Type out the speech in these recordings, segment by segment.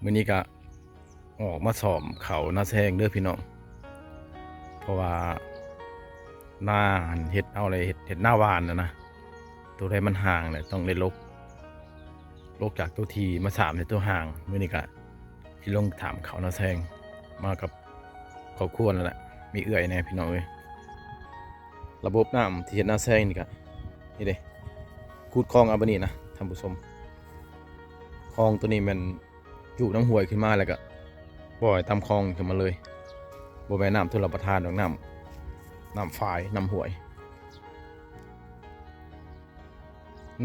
ມື້ນີ້ກະອອກມາຊ້ອມເຂົ້ານາແຊງເດີພີ່ນ້ອງ ເພາະວ່ານາຫັ້ນເຮັດເອົາແລ້ວ ເຮັດ ເຮັດນາຫວ່ານນະນະ ໂຕໃດມັນຫ່າງແຫຼະ ຕ້ອງໄດ້ຫຼົກ ຫຼົກຈາກໂຕທີ່ມາສາມໃສ່ໂຕຫ່າງ. ມື້ນີ້ກະຊິລົງຖາມເຂົ້ານາແຊງ ມາກັບຄອບຄົວນັ້ນແຫຼະ ມີເອື້ອຍແດ່ພີ່ນ້ອງເອີຍ. ລະບົບນ້ຳທີ່ເຮັດນາແຊງນີ້ກະ ນີ້ເດ້ ຂຸດຄອງເອົາບາດນີ້ນະທ່ານຜູ້ຊົມ. ຄອງໂຕນີ້ແມ່ນຈູກນ້ຳຫ້ວຍຂຶ້ນມາ ແລ້ວກະປ່ອຍຕາມຄອງຂຶ້ນມາເລີຍ ບໍ່ແມ່ນນ້ຳຊົນລະປະທານດອກ ນ້ຳ ນ້ຳຝາຍ ນ້ຳຫ້ວຍ.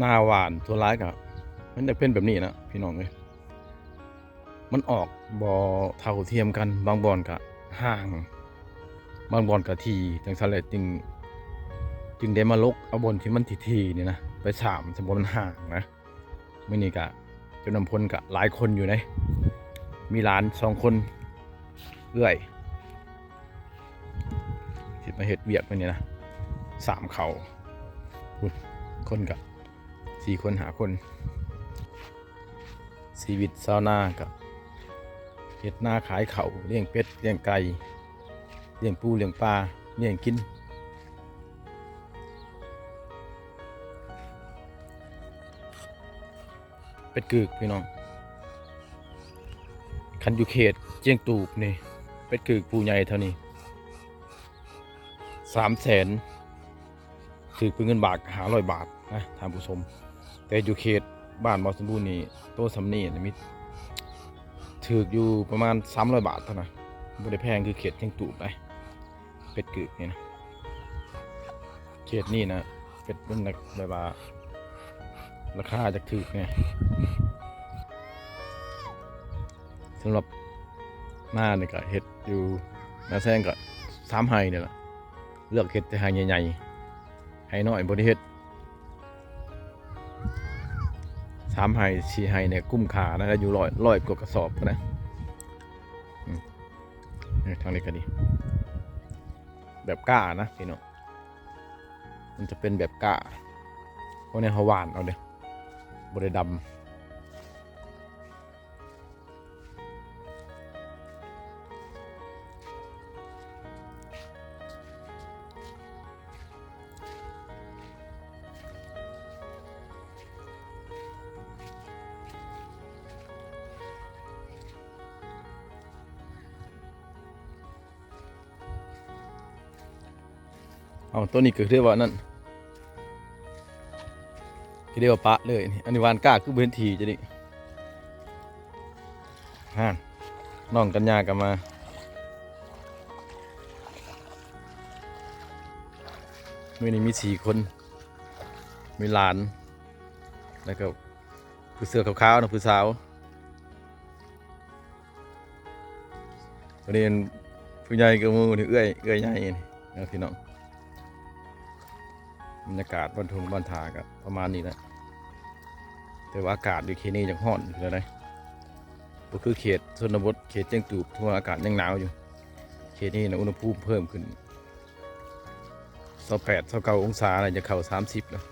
ນາຫວ່ານສ່ວນຫຼາຍກະມັນຈະເປັນແບບນີ້ນະພີ່ນ້ອງເອີຍ ມັນອອກບໍ່ເທົ່າທຽມກັນ ບາງບ່ອນກະຫ່າງ ບາງບ່ອນກະຖີ່ ຈັ່ງຊັ້ນແຫຼະ ຈຶ່ງ ຈຶ່ງໄດ້ມາຫຼົກເອົາບ່ອນທີ່ມັນຖີ່ໆນີ້ນະ ໄປສາມ ສຳລັບມັນຫ່າງນະ. ມື້ນີ້ກະເຈົ້ານຳພົນກະຫຼາຍຄົນຢູ່ເດ້ ມີຫຼານສອງຄົນ ເອື້ອຍ ທີ່ມາເຮັດວຽກມື້ນີ້ນະ ສາມເຂົ້າ ພຸ້ນ ຄົນກະສີ່ຄົນຫ້າຄົນ. ຊີວິດຊາວນາກະເຮັດນາຂາຍເຂົ້າ ລ້ຽງເປັດລ້ຽງໄກ່ ລ້ຽງປູລ້ຽງປາ ລ້ຽງກິນ. ເປັດກຶກພີ່ນ້ອງ ຄັນຢູ່ເຂດຈຽງຕູບນີ້ ເປັດກຶກຜູ້ໃຫຍ່ເທົ່ານີ້ສາມແສນ ຖືກເປັນເງິນບາດຫ້າຮ້ອຍບາດນະທ່ານຜູ້ຊົມ. ແຕ່ຢູ່ເຂດບ້ານບໍ່ສົມບູນນີ້ ໂຕສ່ຳນີ້ນະ ມີ ຖືກຢູ່ປະມານສາມຮ້ອຍບາດເທົ່ານັ້ນ ບໍ່ໄດ້ແພງຄືເຂດຈຽງຕູບໃດ. ເປັດກຶກນີ້ນະ ເຂດນີ້ນະ ເປັດມັນແບບວ່າລາຄາຈະຖືກແດ່. ສຳລັບນານີ້ກະເຮັດຢູ່ນາແຊງກະສາມໄຮ່ນີ້ລະ ເລືອກເຮັດແຕ່ໄຮ່ໃຫຍ່ໆ ໄຮ່ນ້ອຍບໍ່ໄດ້ເຮັດ. ສາມໄຮ່ສີ່ໄຮ່ນີ້ກຸ້ມຄ່ານະ ໄດ້ຢູ່ຮ້ອຍ ຮ້ອຍກວ່າກະສອບພຸ້ນນະ. ອືມ ນີ້ທາງນີ້ກະດີ ແບບກ້ານະພີ່ນ້ອງ ມັນຈະເປັນແບບກ້າ ເພາະນີ້ເຮົາຫວ່ານເອົາເດ້ ບໍ່ໄດ້ດຳ. ເອົາ ໂຕນີ້ກະຄືວ່ານັ້ນ ກະເລີຍວ່າປະເລີຍ. ອັນນີ້ຫວ່ານກ້າຄືບໍ່ເຫັນຖີ່ຈັ່ງນີ້. ຫັ້ນ ນ້ອງກັນຍາກະມາ. ມື້ນີ້ມີສີ່ຄົນ ມີຫຼານ ແລ້ວກະຜູ້ເສື້ອຂາວໆນະ ຜູ້ສາວ. ອັນນີ້ຜູ້ໃຫຍ່ກະໝູ່ນີ້ ເອື້ອຍ ເອື້ອຍໃຫຍ່ນີ້ເນາະພີ່ນ້ອງ. ບັນຍາກາດບ້ານທົ່ງບ້ານທ່າກະປະມານນີ້ແຫຼະ ແຕ່ວ່າອາກາດຢູ່ເຂດນີ້ຍັງຮ້ອນຢູ່ເລີຍ ບໍ່ຄືເຂດຊົນນະບົດ ເຂດແຈ້ງຕູບ ຖືວ່າອາກາດຍັງໜາວຢູ່. ເຂດນີ້ນະ ອຸນຫະພູມເພີ່ມຂຶ້ນຊາວແປດ ຊາວເກົ້າອົງສາແລ້ວ ຈະເຂົ້າສາມສິບແລ້ວ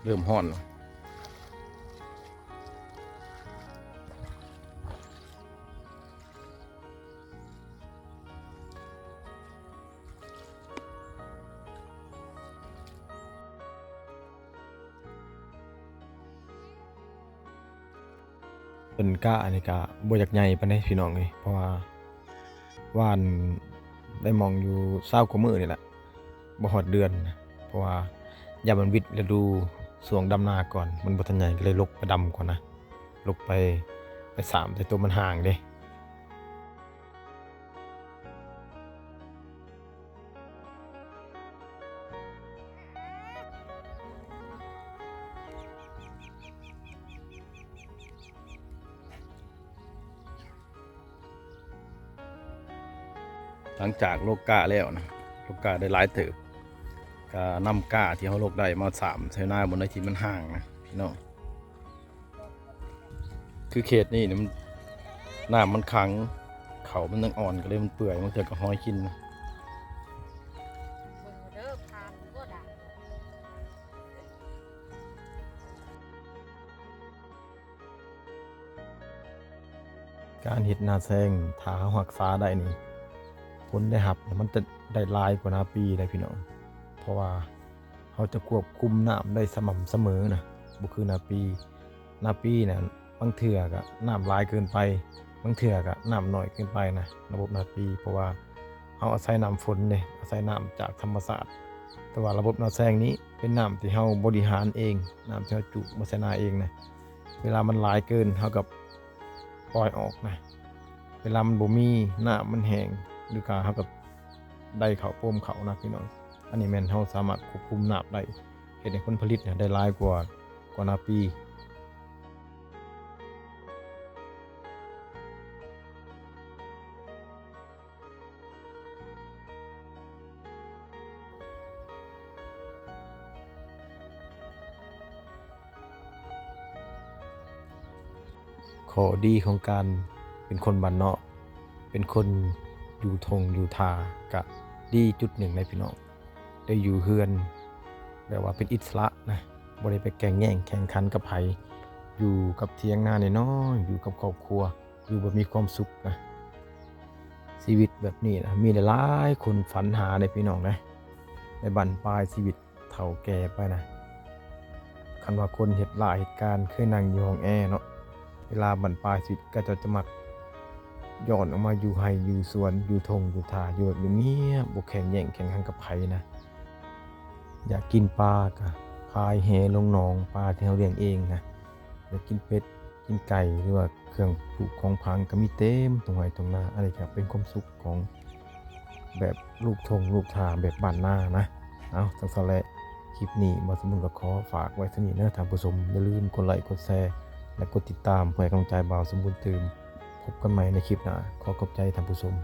ເລີ່ມຮ້ອນແລ້ວ. ຕົ້ນກ້ານີ້ກະບໍ່ຢາກໃຫຍ່ປານໃດພີ່ນ້ອງເອີຍ ເພາະວ່າຫວ່ານໄດ້ໝ່ອງຢູ່ຊາວກວ່າມື້ນີ້ແຫຼະ ບໍ່ຮອດເດືອນ ເພາະວ່າຢ້ານມັນວິດລະດູຊ່ວງດຳນາກ່ອນ ມັນບໍ່ທັນໃຫຍ່ ກະເລີຍຫຼົກໄປດຳກ່ອນນະ ຫຼົກໄປ ໄປສາມແຕ່ໂຕມັນຫ່າງເດ້. ຫຼັງຈາກຫຼົກກ້າແລ້ວນະ ຫຼົກກ້າໄດ້ຫຼາຍເຕີບ ກະນຳກ້າທີ່ເຮົາຫຼົກໄດ້ມາສາມໃສ່ນາບ່ອນໃດທີ່ມັນຫ່າງນະພີ່ນ້ອງ. ຄືເຂດນີ້ນະ ມັນ ນ້ຳມັນຂັງ ເຂົ້າມັນຍັງອ່ອນ ກະເລີຍມັນເປື່ອຍ ບາງເທື່ອກະຫອຍກິນ. ເບິ່ງເດີ ຜ່ານບໍ່ໄດ້. ການເຮັດນາແຊງ ຖ້າເຮົາຮັກສາໄດ້ນີ້ ຜົນໄດ້ຮັບມັນຈະໄດ້ຫຼາຍກວ່ານາປີເດ້ພີ່ນ້ອງ, ເພາະວ່າເຮົາຈະຄວບຄຸມນ້ຳໄດ້ສະໝ່ຳສະເໝີນະ, ບໍ່ຄືນາປີ. ນາປີນະ ບາງເທື່ອກະນ້ຳຫຼາຍເກີນໄປ, ບາງເທື່ອກະນ້ຳໜ້ອຍເກີນໄປນະ ລະບົບນາປີ, ເພາະວ່າເຮົາອາໄສນ້ຳຝົນເດ້, ອາໄສນ້ຳຈາກທຳມະຊາດ. ແຕ່ວ່າລະບົບນາແຊງນີ້ເປັນນ້ຳທີ່ເຮົາບໍລິຫານເອງ, ນ້ຳທີ່ເຮົາຈຸມາໃສ່ນາເອງນະ. ເວລາມັນຫຼາຍເກີນ ເຮົາກໍປ່ອຍອອກນະ, ເວລາມັນບໍ່ມີ ນ້ຳມັນແຫ້ງ ຫຼືກະເຮົາກໍໄດ້ເຂົ້າ ໂປມເຂົ້ານະພີ່ນ້ອງ. ອັນນີ້ແມ່ນເຮົາສາມາດຄວບຄຸມນ້ຳໄດ້, ເຮັດໃຫ້ຜົນຜະລິດນະໄດ້ຫຼາຍກວ່າ ກວ່ານາປີ. ຂໍ້ດີຂອງການເປັນຄົນບ້ານນອກ ເປັນຄົນຢູ່ທົ່ງຢູ່ທ່າ ກະດີຈຸດໜຶ່ງໃດ໋ພີ່ນ້ອງ, ໄດ້ຢູ່ເຮືອນແບບວ່າເປັນອິດສະຫຼະນະ, ບໍ່ໄດ້ໄປແຂ່ງແຍ່ງແຂ່ງຂັນກັບໃຜ, ຢູ່ກັບຖຽງນານ້ອຍໆ ຢູ່ກັບຄອບຄົວ ຢູ່ແບບມີຄວາມສຸກນະ. ຊີວິດແບບນີ້ນະ ມີຫຼາຍໆຄົນຝັນຫາເດ້ພີ່ນ້ອງເດ້, ໃນບັ້ນປາຍຊີວິດເຖົ້າແກ່ໄປນະ. ຄັນວ່າຄົນເຮັດລາເຮັດການເຄີຍນັ່ງຢູ່ຫ້ອງແອເນາະ, ເວລາບັ້ນປາຍຊີວິດເຂົາເຈົ້າຈະມັກຍ້ອນອອກມາຢູ່ໄຮ່ຢູ່ສວນ ຢູ່ທົ່ງຢູ່ທ່າ ຢູ່ແບບງຽບໆ ບໍ່ແຂ່ງແຍ່ງແຂ່ງຂັນກັບໃຜນະ. ຢາກກິນປາກະພາຍແຫລົງໜອງ ປາທີ່ເຮົາລ້ຽງເອງນະ, ຢາກກິນເປັດ ກິນໄກ່ ຫຼືວ່າເຄື່ອງຜູກຂອງຝັງກໍມີເຕັມທົ່ງໄຮ່ທົ່ງນາ. ອັນນີ້ກໍເປັນຄວາມສຸກຂອງແບບລູກທົ່ງລູກທ່າ ແບບບ້ານນານະ. ເອົາ ຈັ່ງຊັ້ນແຫຼະ ຄລິບນີ້ບ່າວສົມບູນກໍຂໍຝາກໄວ້ສ່ຳນີ້ເດີທ່ານຜູ້ຊົມ. ຢ່າລືມກົດໄລກົດແຊ ແລະ ກົດຕິດຕາມ ເພື່ອໃຫ້ກຳລັງໃຈບ່າວສົມບູນຕື່ມ. ພົບກັນໃໝ່ໃນຄລິບໜ້າ. ຂໍຂອບໃຈທ່ານຜູ້ຊົມ.